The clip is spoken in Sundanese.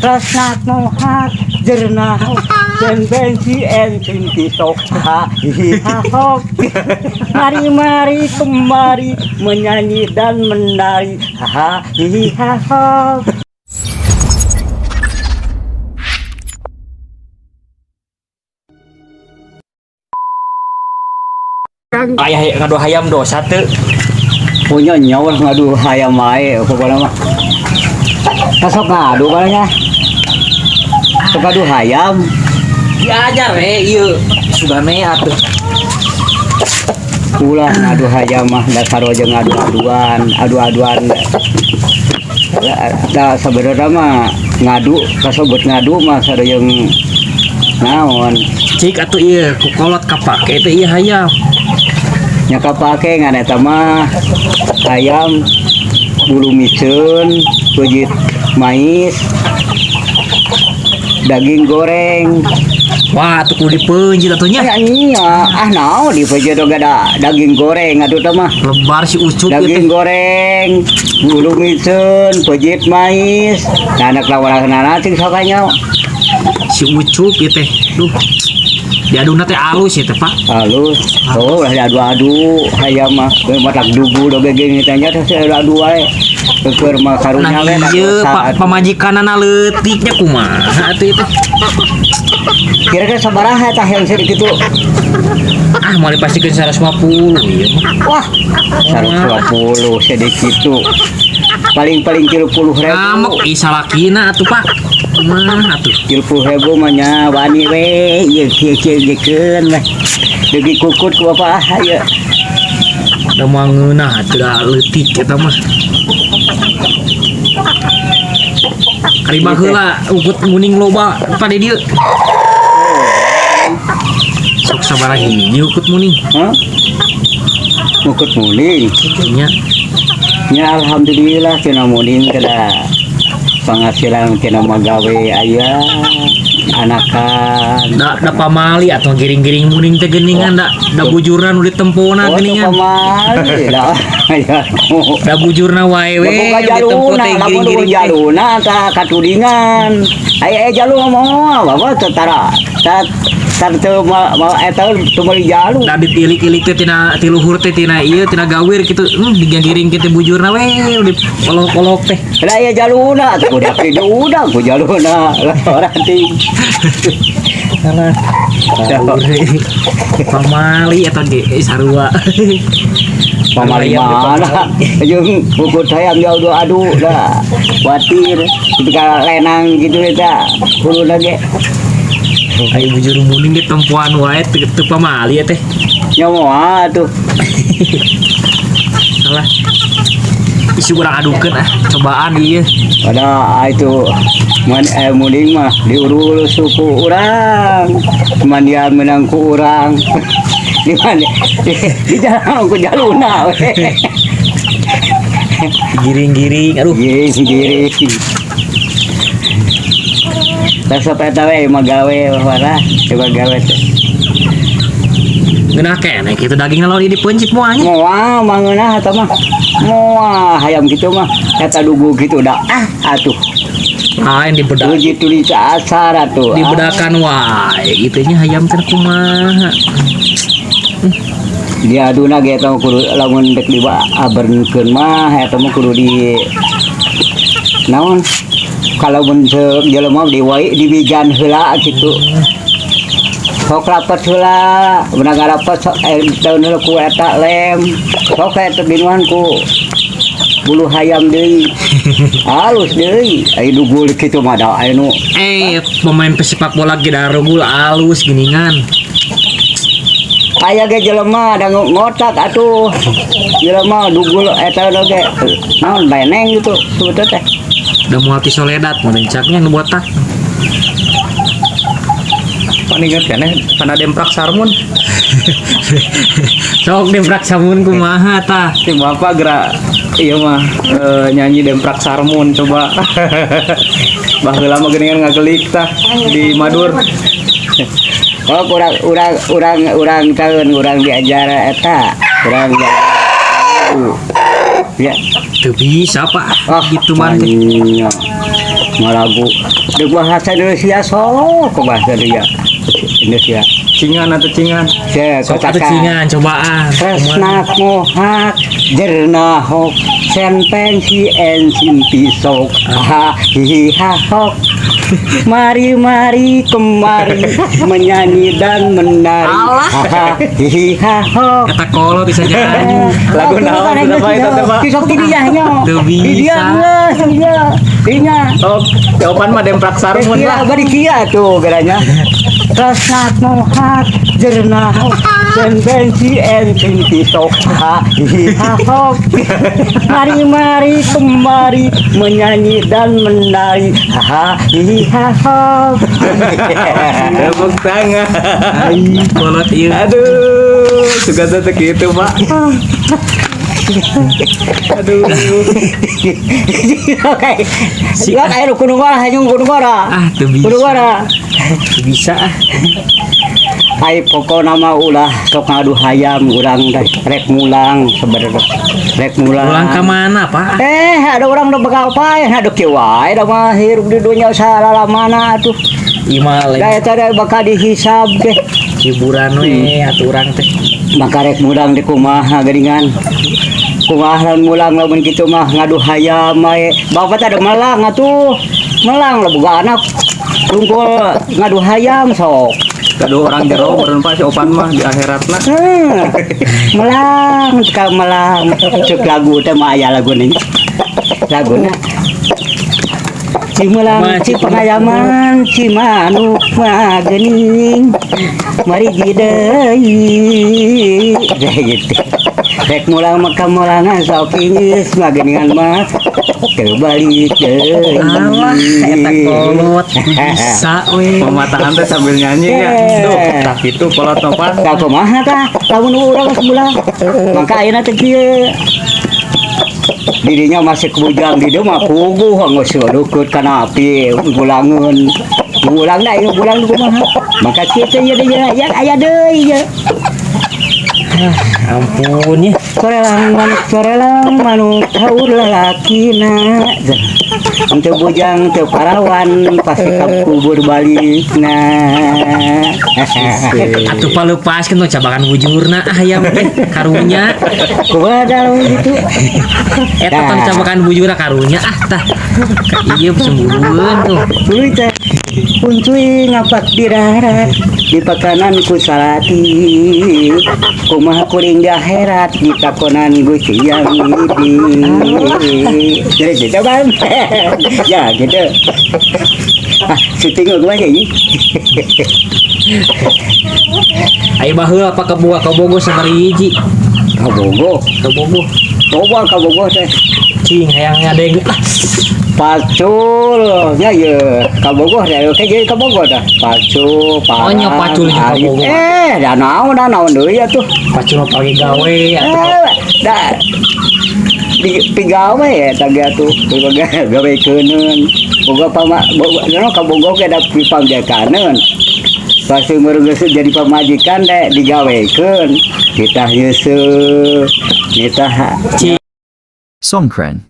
Rasnak mohak jernah dan benci ensin kisok ha hi ha hok. Mari mari kemari menyanyi dan menari ha hi ha hok. Ayah ngadu hayam dosa teu. Punya nyawa ngadu hayam wae pokokna mah. Sok ngadu palingnya. Sok ngadu hayam. Diajar we ieu sugane atuh. Ulah ngadu hayam mah dasar aja ngadu-aduan, adu-aduan. Da sebenarnya mah ngadu kasebut ngadu mah sareng naon. Cik atuh ieu ku kolot kapake teh ieu hayam. Nya kapake ngan eta mah hayam bulu miceun, peujeut mais, daging goreng. Wah, atuh kudu dipeunjit atuh nya. Ya iya, ah naon dipejeut oge da daging goreng atuh teh mah. Lebar si Ucup ieu teh. Daging goreng, bulu miceun, peujeut mais. Nah, anak lawan cing sok nya. Si Ucup ieu teh. Duh. Diaduna teh alus ieu teh, Pak. Halus. Oh, ulah diadu-adu hayam mah. We matak dugu doge geuning teh nya teh adu wae. Keur mah karunya Nah we ieu Pak pamajikanana leutiknya kumaha atuh ieu teh. Kira-kira sabaraha tah yang seueur kitu? Ah, mau dipastikeun 150 ieu mah. Wah, 150 sedih kitu. Paling-paling 30.000. Ngamuk ih salakina atuh, Pak. Kumaha atuh? 30.000 mah nya wani we ieu kieu-kieu geukeun we. Deugi kukut ku bapak ah ieu. Da moal ngeunah atuh da leutik eta mah. Ari baheula ukut muning loba pa di dieu. Sok sabaraha hiji ukut muning? Hah? Ukut muning. Nya. Ya alhamdulillah cenah muning kada penghasilan cenah magawe aya anakan. Da da pamali atau giring-giring muning teh geuningan da da bujurna nu ditempona Oh, geuningan. pamali da. Ya. Da bujurna wae we Boga nu ditempo jaluna, teh lamun giring-giring teh. jaluna tah katudingan. Aya aya jalu ngomong bapak tentara. Tat tar teu ma eta teu meuli jalu. Da ditilik-ilik teh tina ti luhur teh tina ieu tina gawir kitu. Digiring kitu bujurna we dikolok-kolok teh. Lah aya jaluna teh kudu diudah ku jaluna. Orang ting. Salah. Pamali atau ge sarua. Pamali mana? Jeung bukut hayam jauh dua adu dah. Watir ketika lenang gitu eta huluna ge. Ayo bujur muning ge tempoan wae teu pamali teh. Nya moal atuh. Salah. Isi urang adukeun ah, cobaan ieu. Pada itu man muning mah diurus suku urang. Mandian menang ku urang. Di mana? Di jalan ku jaluna we. Giring-giring aduh. Giring giring. Resep eta we magawe warah, magawe teh. Ngeunah keneh kitu dagingna lawan dipeuncit moal nya. Moal mangeunah eta mah. Moal hayam kitu mah eta dugu kitu da ah atuh. Lain dibedak. Uji tulis asar atuh. Dibedakan wae kitu nya hayam teh kumaha. Diaduna ge eta mah kudu lamun dek diabeunkeun mah eta mah kudu di naon kalau mun ceuk jelema diwai dibijan heula kitu. Sok rapet heula, menang rapet sok taun heula ku eta lem. Sok eta dinuan ku bulu hayam deui. Halus deui. Aya dugul kitu mah da aya nu Pemain pesepak bola ge darugul alus geuningan. Aya ge jelema da ngotak atuh. Jelema dugul eta oge naon leneng gitu sebetulnya teh. Da moal ti soledat mun caknya nu botak. Pan inget keneh kana demprak sarmun. Sok demprak sarmun kumaha tah? Si bapak gerak iya mah nyanyi demprak sarmun coba. Baheula mah geuningan ngagelik tah di Madur. Oh, urang tahun urang diajar eta, urang ya. Teu bisa, Pak. Oh, gitu mah teh. Banyak. Ngalagu di bahasa Indonesia, sok ke bahasa Indonesia Indonesia. Cingan atau cingan? Saya Sok atuh cingan cobaan. Tresnak mohak jerna hok sen pen si en sin pi sok ha hi ha hok. Mari mari kemari menyanyi dan menari. Alah. Ha hi ha hok. Eta kolot bisa nyanyi. Lagu naon tuh, Pak, eta teh, Pak? Sok di dia nya. Teu Di dia bisa. Geus, di dia. Dinya. Oh, jawaban mah Demprak Sarmun Kia lah. Bari kia tuh geranya. Tresnak mohak jerna hok sen pen si en sin pi sok ha hi ha hok. Mari mari kemari menyanyi dan menari. Ha hi ha hok. Tepuk tangan. Ai, kolot ieu. Aduh, suka teh kitu, Pak. Aduh. Oke. Ya kayak kudu ngora hayung kudu ngora. Ah, teu bisa. Kudu ngora. Teu bisa ah. Ai pokona mah ulah sok ngadu hayam urang teh rek mulang sebenarnya. Rek mulang. Pulang ke mana, Pak? Eh, ada orang udah bakal paeh, ada kieu wae da mah hirup di dunya salalamana atuh. Ieu mah lain Da eta da bakal dihisab teh. Hiburan we atuh urang teh. Maka rek mulang di kumaha geuningan. Kumaha lamun mulang, lamun kitu mah ngadu hayam wae. Bapak teh ada melang atuh. Melang lah boga anak. Tungkul ngadu hayam sok. Gaduh orang jero meureun, Pak, si Opan mah di akhiratna. Melang ka melang. Cek lagu teh mah aya lagu nih. Laguna. Cimelang Ma, Cipengayaman Cimanuk magening mari deui gitu. Rek mulang maka mulangan sok geus mageningan mah teu balik deui. Alah, eta kolot bisa we. Pematahan teh sambil nyanyi ya. Duh, tah kitu kolot Opan. Tah kumaha tah lamun urang geus mulang. Maka ayeuna teh kieu. Dirinya masih kebujang di dieu mah puguh geus dukut kana api ngulangeun. Ngulang da ieu ngulang kumaha. Maka kieu teh ieu deui ya aya deui ieu. Ampun ya. Sorelang manuk haur lalakina. Teu bujang teu parawan pasti ka kubur balikna. Atuh palepaskeun tuh cabakan bujurna ah hayam teh karunya. Kumaha da lamun gitu? Eta tong cabakan bujurna karunya ah tah. Ka ieu cemburueun tuh. Tuluy teh Uncuy ngapak di darat di pakanan ku salati kumaha kuring di akhirat ditakonan Gusti Yang Widi. Jadi gitu kan ya gitu ah syuting kumaha ini. Ayo baheula apa kebuka kabogo sabaraha hiji? Kabogo? Kabogo. Coba kabogo teh. Cing hayang ngadeng ah. Pacul ya ya kabogo teh oke jadi kabogo dah pacul. Oh, nya pacul jeung kabogo. Eh, da naon, da naon deui atuh. Pacul mah pake gawe atuh. Eh, da di pigawe ya tadi atuh pigawe gawe keuneun boga pama boga no kabogo ge da pipamjakaneun pasti geus jadi pamajikan deh digawekeun kita yeuseuh nitah. Cing. Songkran.